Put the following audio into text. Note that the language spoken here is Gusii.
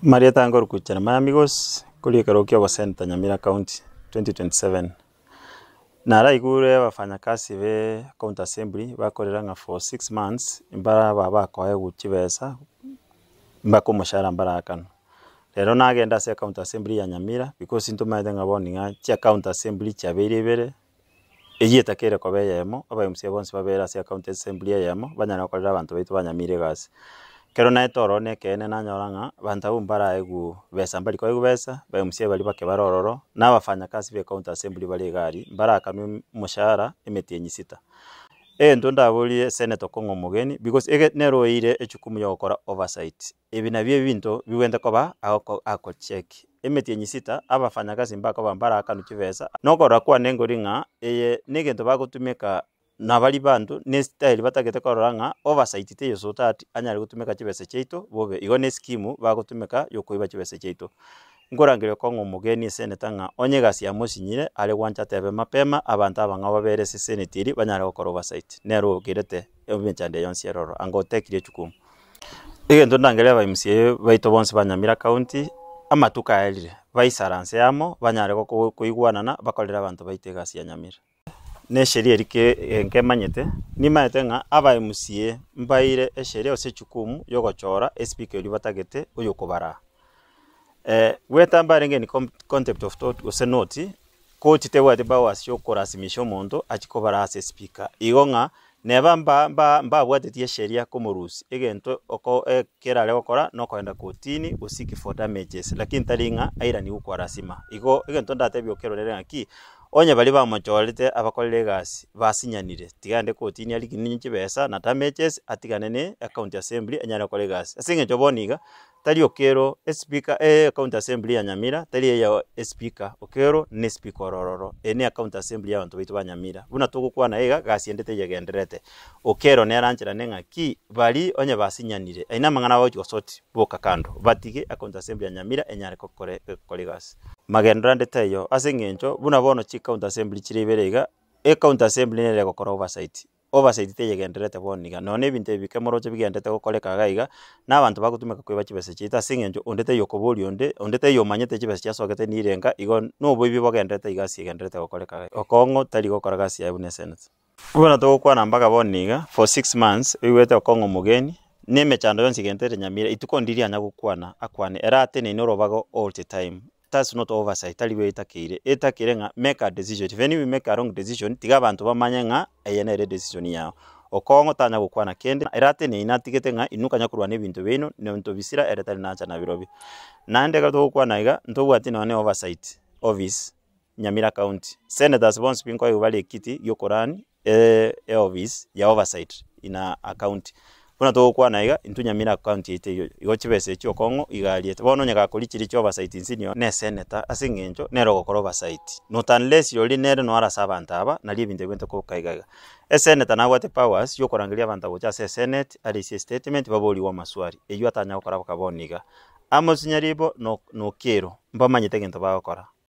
Marieta nkorokwa Jeremiah Migos, korwa ekerogo kia obosenator Nyamira County 2027. Naraigure abafanyakazi be county assembly bakorera ng'a for 6 months mbaraba bakoegwa chibesa mpaka omoshahara mbarakanwa. Rero nagenda ase ecounty assembly ya Nyamira because ntomaete ng'a bono ng'a chiacounty assembly chiabeire ibere, eywo etakeire koba eyemo, aba MCA bonsi babere ase ecounty assembly eyemo, banyare gokorera abanto baito ba Nyamira egasi. Ekero naete ororo na ekeene nanyora ng'a abanto abwo mbaraegwa besa mbari koegwa besa, ba MCA baria bake bare ororo, na abafanyakazi ba ecounty assembly bare iga aria, mbarakanwe omoshahara emetienyi sita. Egento ndaborie senator Okong'o Omogeni because ege nere oeire ejukumu ya gokora oversight, ebi nabio ebinto bibwenerete koba agoko agocheck. Emetienyi sita, abafanyakazi mbakoba mbarakanwe chibesa, na okorora kwane nkori ng'a eye na egento bagotumeka nabaria banto na estyle batagete korora ng'a oversight teiyo so that anyare gotumeka chibesa chiaito bobe. Igo na escheme bagotumeka ya okoiba chibesa chiaito. Nkorangeria Okong'o Omogeni eseneta ng'a onye egasi yamosinyire are gwancha atebe mapema abanto abang'ao babere ase eseneti eria banyare gokora oversight. Nere ogerete emechando eye yonsi ere ororo anga otekire ejukumu. Egento ndangerie aba MCA baito bonsi ba Nyamira County, amatuko aerire, baisaranse amo, banyare goko koigwanana bakorere abanto baito egasi ya Nyamira. Na esheria eria ke nkemanyete, nimanyete ng'a aba MCA mbaeire esheria gose ejukumu ya ogochora espeaker eria batagete oyokobaraa. Goeta mbarenge in contempt of court gose not, court tebwati powers chia okorasimisha omonto achie kobaraa ase espeaker. Igo ng'a neba mba mba mbabwatetie esheria komorusia, egento oko ekerare gokora nokogenda kotini go seek for damages, lakini tari ng'a airanigwe kwa lazima. Igo egento ndatebie okerorere ng'aki, onye baria bamochorete abakorire egasi basinyanire, tiga aende kotini ariginie chibesa na damages atigane ne ecounty assembly anyare gokora egasi. Ase eng'encho bono iga, tari Okero espeaker ecounty assembly ya Nyamira tari eya espeaker, Okero ne espeaker oro ororo, eye ne ecounty assembly ya abanto baito ba Nyamira. Buna togokwana iga, gasi ende teyegendererete. Okero nere ancherane ng'aki, baria onye basinyanire, ayio namang'ana bagochia gosort boka kando, batige ecounty assembly ya Nyamira enyare kokore gokora egasi. Magenderero ande taiyo, ase eng'encho buna bono chicounty assembly chire ibere iga, ecounty assembly nere egokora oversight. Oversight teyegendererete bono iga, nonya na ebinto ebi bike moroche bigendererete gokoreka iga iga, na abanto bagotumeka koiba chibesa chiaito ase eng'encho onde taiyo okoboria onde, onde taiyo omanyete chibesa chiasogete nirenga, igo na oboibi bogendererete iga ase egendererete gokoreka iga. Okong'o tari gokora gasi yaye buna eseneta. Buna togokwana mpaka bono iga, for 6 months oigwete okong'o omogeni, na emechando yonsi egendererete Nyamira, rituko ndiria anya gokwana akwane, ere ateneine orobago all the time. That's not oversight, tari bwe etakeire. Etakeire ng'a make a decision, even if you make a wrong decision, tiga abanto bamanye ng'a eye nere edecision yao. Okong'o tanya gokwana kende, ere ateneine atigete ng'a inwe kanya korwana ebinto biaino, na ebinto bisira ere tari nacha nabirobio. Naende ekero togokwana iga, ntobwati nonye na oversight office Nyamira county. Senators bonsi pi nkoigwa bare ekiti gia okorani eoffice ya oversight in a county. Buna togokwana iga, intwe Nyamira county yaito eyio, igo chibesa echio okong'o iga ariete. Bono onye gakoria chiria chia oversight insinio na esenator ase eng'encho nere ogokora oversight. Not unless oria nere noare ase abanto aba, nario ebinto ebio bibwenerete koboka iga iga. Esenator nabwate powers ya okorangeria abanto gocha ase esenate, aresie estatement, baborigwe amaswali, eyio atanya gokora boka bono iga. Amos Nyaribo na Okero mbamanyete egento bagokora.